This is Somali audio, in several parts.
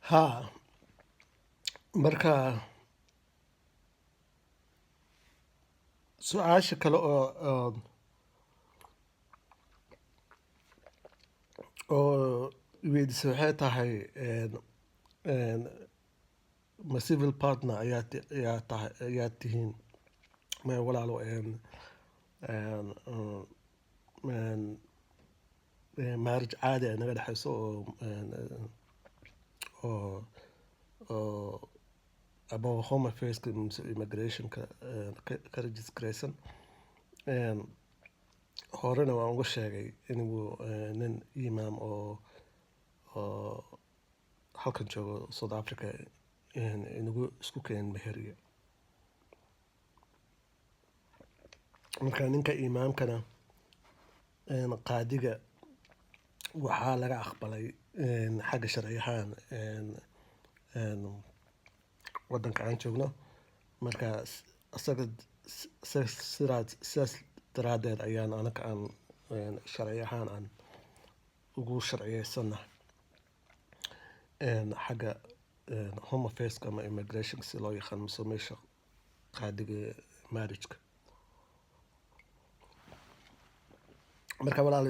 Ha, marka su-aasha kale oo weydiisay waxay tahay, ma civil partner ayaa tahay, ayaa tihiin? Maya walaalo, een een een een marriage caadi ay naga dhexeyso oo ama Home Affairs mise immigrationka ka registraysan. Horena waan uga sheegay inuu nin imaam oo halkan joogo South Africa inagu isku keen meheriya. Marka ninka imaamkana qaadiga waxaa laga aqbalay xagga sharci ahaan wadanka aan joogno. Marka isaga sidaas daraadeed ayaan anaka aan sharci ahaan aan ugu sharciyeysanahay xagga Home Affairs ama immigration si loo yaqaan, mise meesha qaadiga marriageka. Marka walaal,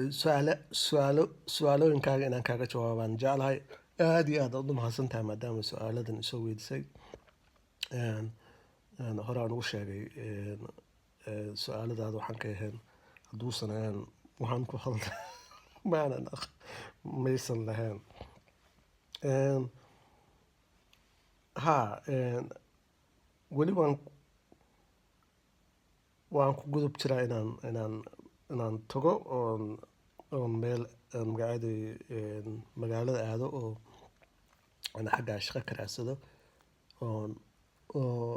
su-aalooyinkaaga inaan kaaga jawaabaan jeclahay. Aad iyo aad aad u mahadsan tahay maadaama su-aaladan isoo weydiisay. Hore aan ugu sheegay, su-aaladaada waxaan ka ahayn hadduusan ahayn waxaan ku hadla maanan maysan lahayn. Ha, weli waan ku gudub jiraa inaan tago oon meel magacadii magaalada aado oo aan xaggaa shaqo ka raadsado oo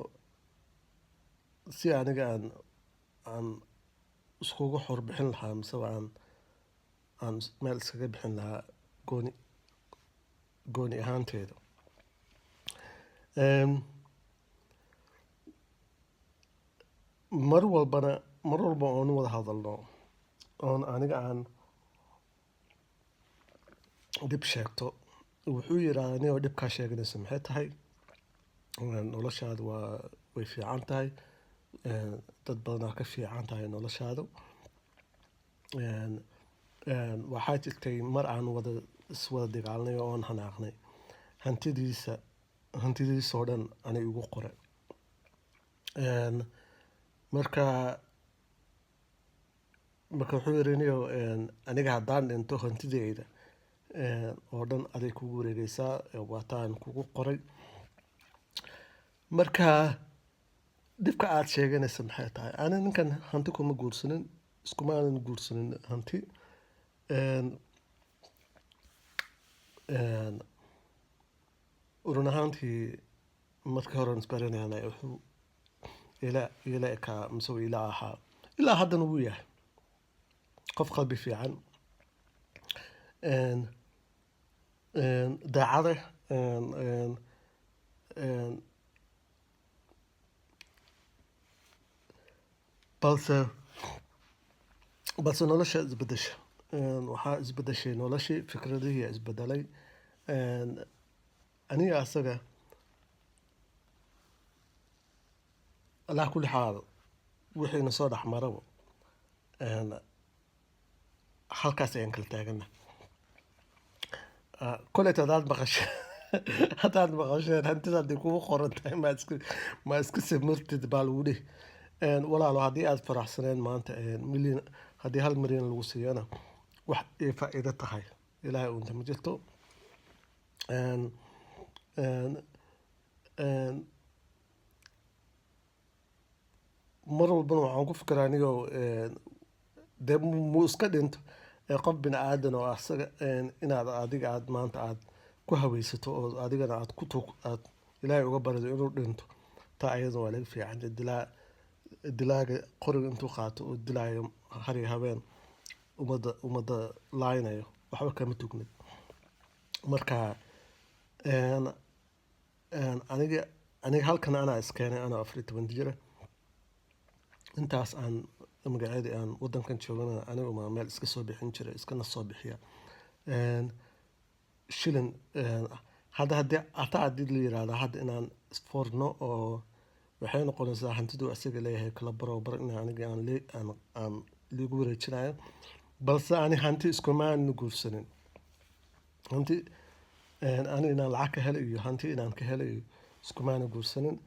si aniga aan iskugu xorbixin lahaa mise aan meel iskaga bixin lahaa gooni ahaanteeda. Mar walbana, mar walba oon wada hadalno oon aniga aan dhib sheegto, wuxuu yiraahdaa, "Nio, dhibkaa sheeganaysa maxay tahay? Noloshaadu way fiican tahay, dad badanaa ka fiican tahay noloshaadu." Waxaa jirtay mar aan wada iswada dagaalnay oo aan xanaaqnay, hantidiisa oo dhan ani igu qoray. Marka wuxuu yiri, "Niyow, aniga haddaan dhinto hantideyda oo dhan aday kugu wareegaysaa, waataan kugu qoray. Marka dhibka aad sheeganaysa maxay tahay?" Ani ninkan hanti kuma guursanin, iskuma aanan guursanin hanti. Run ahaantii markii hore isbaranayna wuxuu ila ekaa mise uu ila ahaa, ilaa haddana wuu yahay qof qalbi fiican, daacade, een, een, een, balse nolosha isbedesha. Waxaa isbedeshay noloshii, fikradihii isbedelay. Aniga asaga alaa kulli xaal wixiina soo dhex maraba, halkaas ayaan kala taagana. Koleyta haddaad maqasheen hantida hadday kugu qoran tahay, ma iska samirtid baa lagu dhihi. Walaalo, haddii aad faraxsaneen maanta, milyan haddii 1 milyan lagu siiyana, wax ay faa'iido tahay Ilaahay uunta ma jirto. Een, een, een, mar walbana waxaan ku fikiraa anigoo dee muu iska dhinto ee qof bini aadan oo asaga inaad adiga aad maanta aad ku haweysato oo adigana aad ku tug aad Ilaahay uga barido inuu dhinto, taa ayadana waa laga fiican yahay. Dilaaga qoriga intuu qaato oo dilaayo har iyo habeen ummadda laaynayo, waxba kama tugnid. Marka een, een, aniga halkan anaa iskeenay anoo 14 jira. Intaas aan magaceedii aan wadankan joogana anigu maa meel iska soo bixin jiray, iskana soo bixiya. Shilin. Hadda haddii hataa haddii la yiraahdo hadda inaan isfurno oo waxay noqonaysaa hantidu isaga leeyahay kala barobar in aniga aan le aan aan liigu wareejinayo. Balse ani hanti iskumaan guursanin. Hanti ani inaan lacag ka helo iyo hanti inaan ka helo iyo iskumaana guursanin.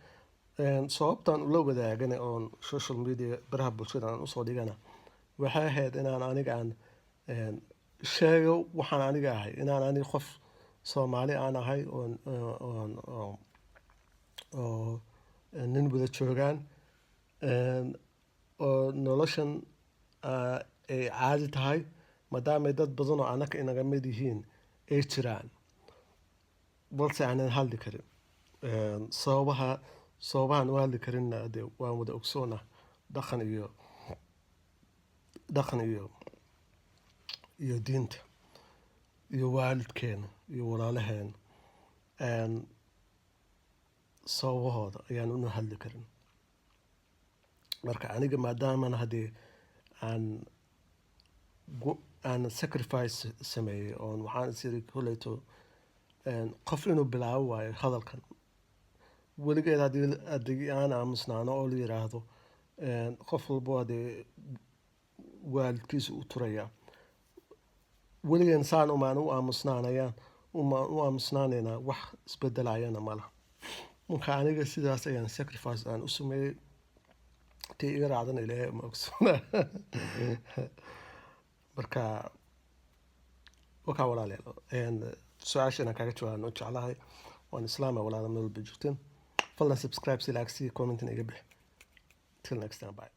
Sababtaan ula wadaagana oon social media, baraha bulshada aan usoo dhigana, waxay ahayd inaan aniga aan sheego waxaan aniga ahay, inaan aniga qof Soomaali aan ahay oon oo nin wada joogaan oo noloshan ay caadi tahay, maadaama dad badan oo anaka inaga mid yihiin ay jiraan, balse aanan hadli karin. Sababahan u hadli karinna dee waan wada ogsoonah, dhaqan iyo diinta iyo waalidkeena iyo walaalaheena sababahooda ayaan una hadli karin. Marka aniga maadaaman haddii aan sacrifice sameeyey oon waxaan is iri koleyto qof inuu bilaabo waayo hadalkan weligeed, haddii aan aamusnaano oo la yiraahdo qof walbo haddii waalidkiisa u turaya, weligeen saan umaan u aamusnaanayaan, umaan u aamusnaanaynaa, wax isbedelayana malaha. Marka aniga sidaas ayaan sacrifice aan u sameeyey. Tii iga raacdana Ilaahay ma ogsoona. Marka wakaa, walaalayaal, su-aasha inaan kaaga jawaabaan u jeclahay. Waan islaama, walaala, meel walba joogteen. Fadlan subscribe si, like si, commentina iga bix. Till next time, bye.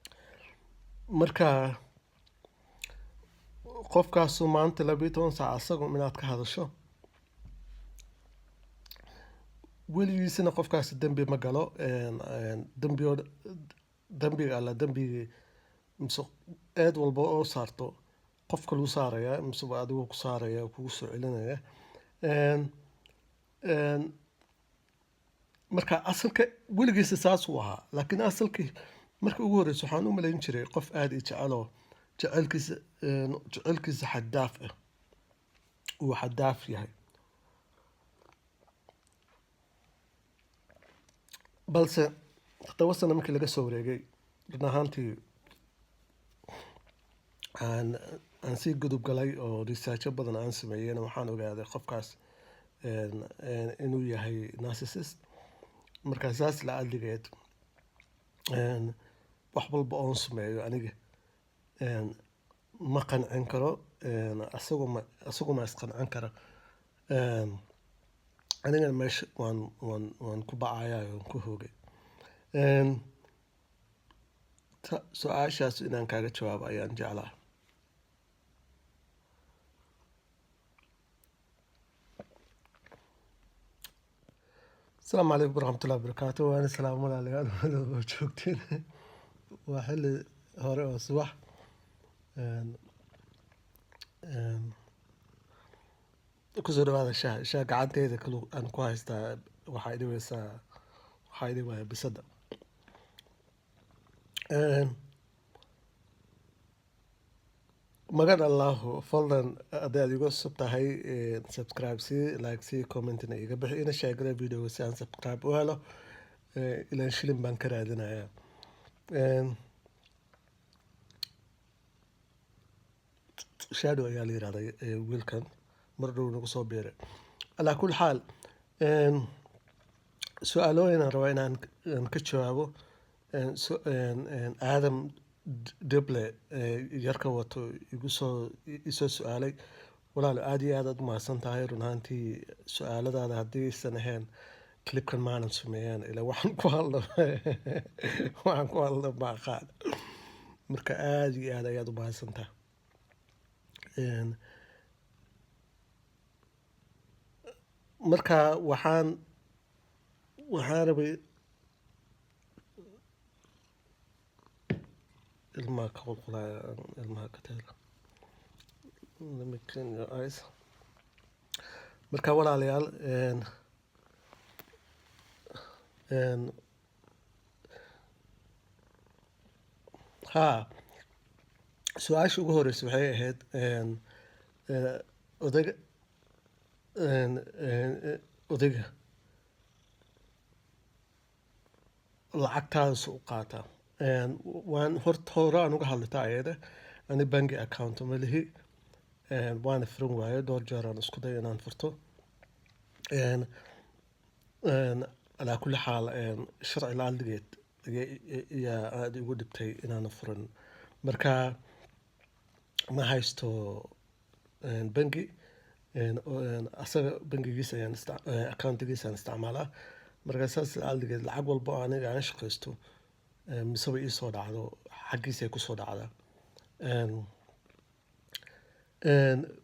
Marka qofkaasu maanta 12 saac asagu inaad ka hadasho, weligiisana qofkaasi dembi ma galo. Dembi dembiga alla dembigii mise eed walba oo saarto qofka lagu saaraya mise waa adigu ku saaraya, kugu soo celinaya. Een, een, marka asalka weligiisa saas uu ahaa, laakiin asalkii marka ugu horeysa waxaan u malayn jiray qof aada i jeceloo jecelkiisa xad dhaaf ah, uu xad dhaaf yahay. Balse 7 sano markii laga soo wareegay, run ahaantii aan sii gudub galay oo researcho badan aan sameeyeyna, waxaan ogaaday qofkaas inuu yahay narcissist. Marka saas la adligeed wax walba oon sameeyo aniga ma qancin karo, asagu ma isqancin kara. Anigana meesha waan ku bacayaa, waan ku hoogay. Su-aashaas inaan kaaga jawaabo ayaan jeclaa. Asalaamu calaykum waraxmatullahi wabarakaatu. Waana salaam, walaalayaal, meel walba joogtiin. Waa xilli hore oo subax. Een, kusoo dhawaada shaah. Shaah gacanteyda kalu aan ku haystaa. Waxaa idhibaya bisada. Magan Allahu. Fadlan haddaad igu cusub tahay, subscribe sii, like sii, commentina iga bixi, ina share video si aan subscribe u helo. Ilaan shilin baan ka raadinayaa. Shadow ayaa la yirahdaa wiilkan mar dhow nagu soo biiray. Alaa kulli xaal, su-aalooyin aan rabaa inaan aan ka jawaabo. Aadam Dible yarka wato igu soo isoo su-aalay. Walaalo, aad iyo aad aad u mahadsan tahay. Run ahaantii su-aaladaada haddii aysan ahayn clipkan maanan sameeyaan, ilaa waxaan ku hadlo ma aqaan. Marka aad iyo aad ayaad u mahadsan tahay. Marka waxaan rabay ilmaha ka qulqulaya, ilmaha ka teela. Let me clean your eyes. Marka walaalayaal, een, een, ha su-aasha ugu horeysa waxay ahayd odayga een, een, Odayga lacagtaada u qaataa? Waan horta hore aan uga hadlay taa ayada. Ani bangi account ma lihi, waana furan waaye. Dhowr jeer aan isku day inaan furto. Alaa kulli xaal, sharci la-aantigeed ayaa aada igu dhibtay inaanan furan. Marka ma haysto bangi. Asaga bangigiisa ayaan accountigiisa aan isticmaalaa. Marka saas la-aantigeed lacag walba oo aniga aan shaqaysto miseba iisoo dhacdo, xaggiisa ay kusoo dhacdaa.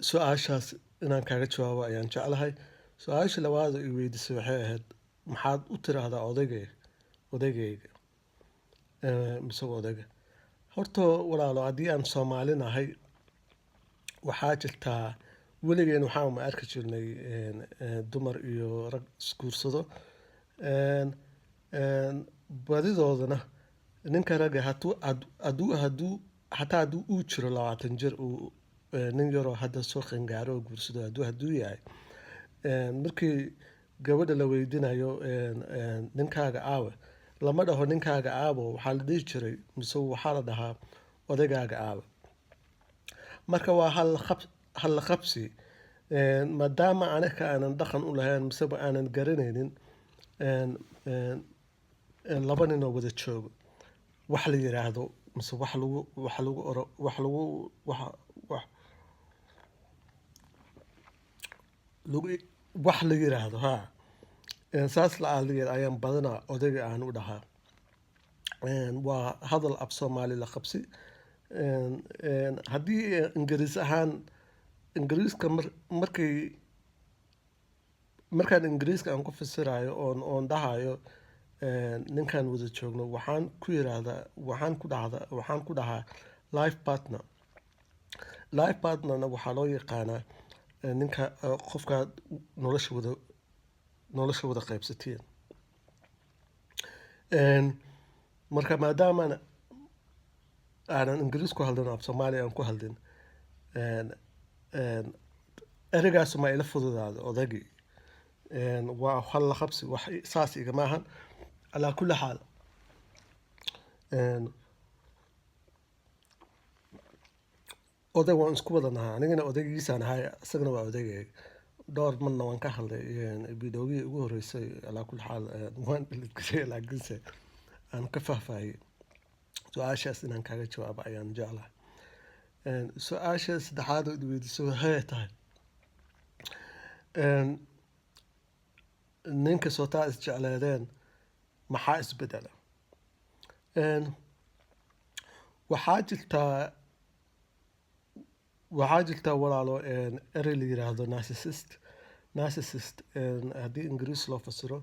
Su-aashaas inaan kaaga jawaabo ayaan jeclahay. Su-aasha labaad oo i weydiisay waxay ahayd, maxaad u tiraahdaa odaygay, odaygayga, mise odayga? Horta walaalo, haddii aan Soomaali nahay, waxaa jirtaa weligeen waxaan ma arki jirnay dumar iyo rag isguursado. Badidoodana ninka ragga hadduu xataa hadduu uu jiro 20 jir, uu nin yaroo hadda soo qangaaro oo guursado hadduu yahay, markii gabadha la weydiinayo "Ninkaaga aawe?" lama dhaho "Ninkaaga aawo?" Waxaa la dhihi jiray mise waxaa la dhahaa "Odaygaaga aawe?" Marka waa hal qabsi. Maadaama aniga aanan dhaqan u lahayn miseba aanan garanaynin laba nin oo wada joogo wax la yiraahdo mise wax lagu oro wax lagu wax wax lagu wax la yiraahdo ha. Saas la-aaligeed ayaan badanaa odayga aan u dhahaa. Waa hadal af Soomaali la qabsi. Haddii Ingiriis ahaan, Ingiriiska markay markaan Ingiriiska aan ku fasirayo oon dhahayo ninkaan wada joogno, waxaan ku yiraahdaa, waxaan ku dhahaa life partner. Life partnerna waxaa loo yaqaanaa ninka qofkaad nolosha wada qaybsateen. Marka maadaama aanan Ingiriis ku hadlin, af Soomaali aan ku hadlin, ereygaas ma ila fududaado. Odagii waa hal la qabsi, wax saas igama ahan. Calaa kulli xaal, oday waan isku wada nahay. Anigana odaygiisaan ahay, isagana waa odaygayga. Dhowr marna waan ka hadlay videogii ugu horreysay. Calaa kulli xaal, waan delete gareeyay, laakiinse aan ka faahfaahiyey. Su-aashaas inaan kaaga jawaabo ayaan jeclahay. Su-aasha saddexaad oo weydiisay waxay tahay, ninka sootaa isjecleedeen maxaa isbedela? Waxaa jirtaa walaalo, erey la yiraahdo narcissist. Narcissist haddii Ingiriis loo fasiro,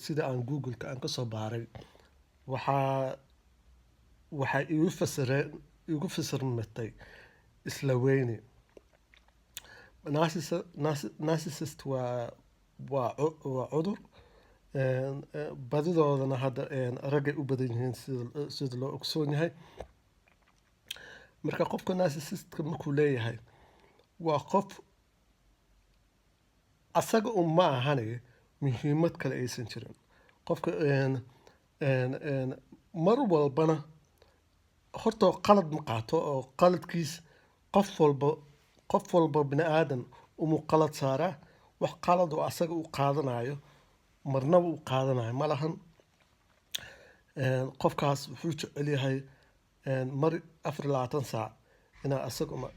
sida aan Google-ka aan kasoo baaray, waxay igu fasireen, igu fasirmatay isla weyni. Narcissist waa cudur. Badidoodana hadda raggay u badan yihiin, sida loo ogsoon yahay. Marka qofka narcissistka markuu leeyahay, waa qof asaga un ma ahane muhiimad kale aysan jirin. Qofka mar walbana horta qalad ma qaato, oo qaladkiis qof walba bini aadan umuu qalad saaraa. Wax qalad oo asaga u qaadanayo marnaba u qaadanayo ma lahan. Qofkaas wuxuu jecel yahay mar 24 saac inaa asaga uma